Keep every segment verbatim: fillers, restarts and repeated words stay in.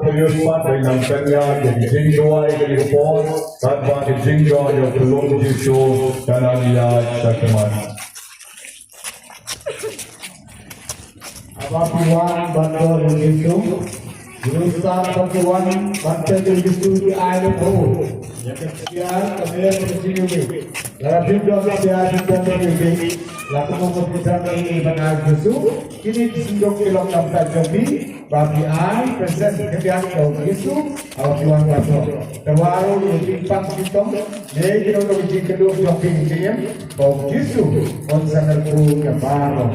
Ïoh pat ïa nang tang ïa ki jingduwai ki por, katba ki jingduwai ïa u Blei Jisu kan ïaid sha khmat. Haba phi wan ban don ïa u Jisu, ïa u sat ba phi wan ban peit ïa u Jisu, phi ai ruh ïa ka ksiar ka mer ka jingïeit. Lada phim don ka ksiar phim don ka jingïeit, la kumno phi don ïa u ban ai ïa u Jisu? Kine ki synduk ki long namar jong phi. Ba phi ai persen khyndiat ïa u Jisu, haba phi wan ban don. Te waroh ïa ki pang ki tong, ne ki dong ki jingkyrduh jong phi ki jingim, ba u Jisu un sa kyrkhu ïa baroh.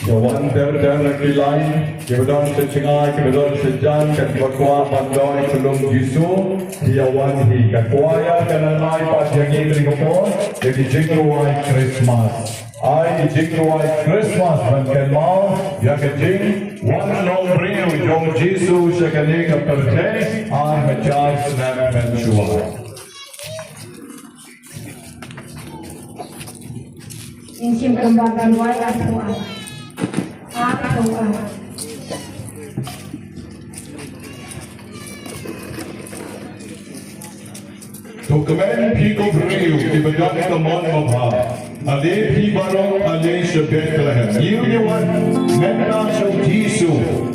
Ïa wan ter ter na ki lai, kiba don sha jngai, kiba don sha jan, kiba kwah ban don ïa u Jisu, ïa wan hi. Ka kwah ïa ka nang ai pat ïa ngi kane ka por, ïa ki jingduwai Christmas. Ai ki jingduwai Christmas ban kynmaw ïa ka jingwan long briew jong u Jisu sha kane ka pyrthei ar hajar snem mynshuwa. Ngin shim kynmaw ban duwai ar phew ar. Ar phew ar. To kmen phi ko briew kiba don ka mon babha, ale phi baroh, ale sha Bethlehem. Ïa u ïa wan mynta sha u Jisu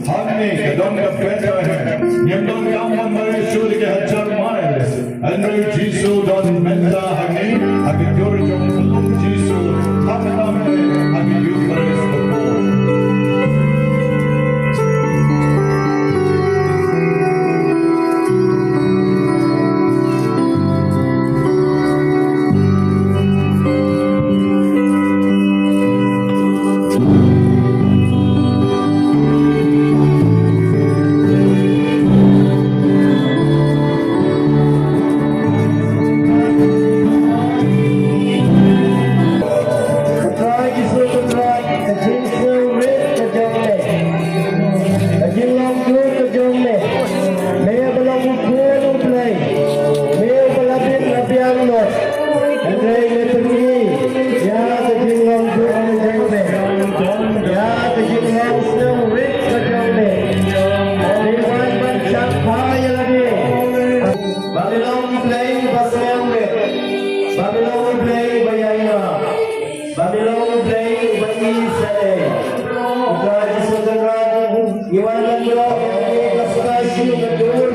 hangne ka don ka Bethlehem. Ngim don kam ban mar shuh da ki hajar miles. Hynrei u Jisu don mynta hangne ha ka dur jong u Jisu. Hangne ha ka Eucharist. Ka Trai Jisu, ka Trai, ka jingsngewrit ka jong me, ka jinglong dur ka jong me, me ba long u Khun u Blei, me ba la bit la biang lut. Hynrei me pynmih ïa ka jinglong dur ka jong me, ïa ka jinglong sngewrit ka jong me. Me wan ban shah phai ïa lade. Ba me long u Blei ba sngewrit, ba me long u Blei ba ïaineh, ba me long u Blei ba isynei. Ko Trai Jisu Kynrad, ngi wan ban ïoh ïa ka sngewsih ka dur.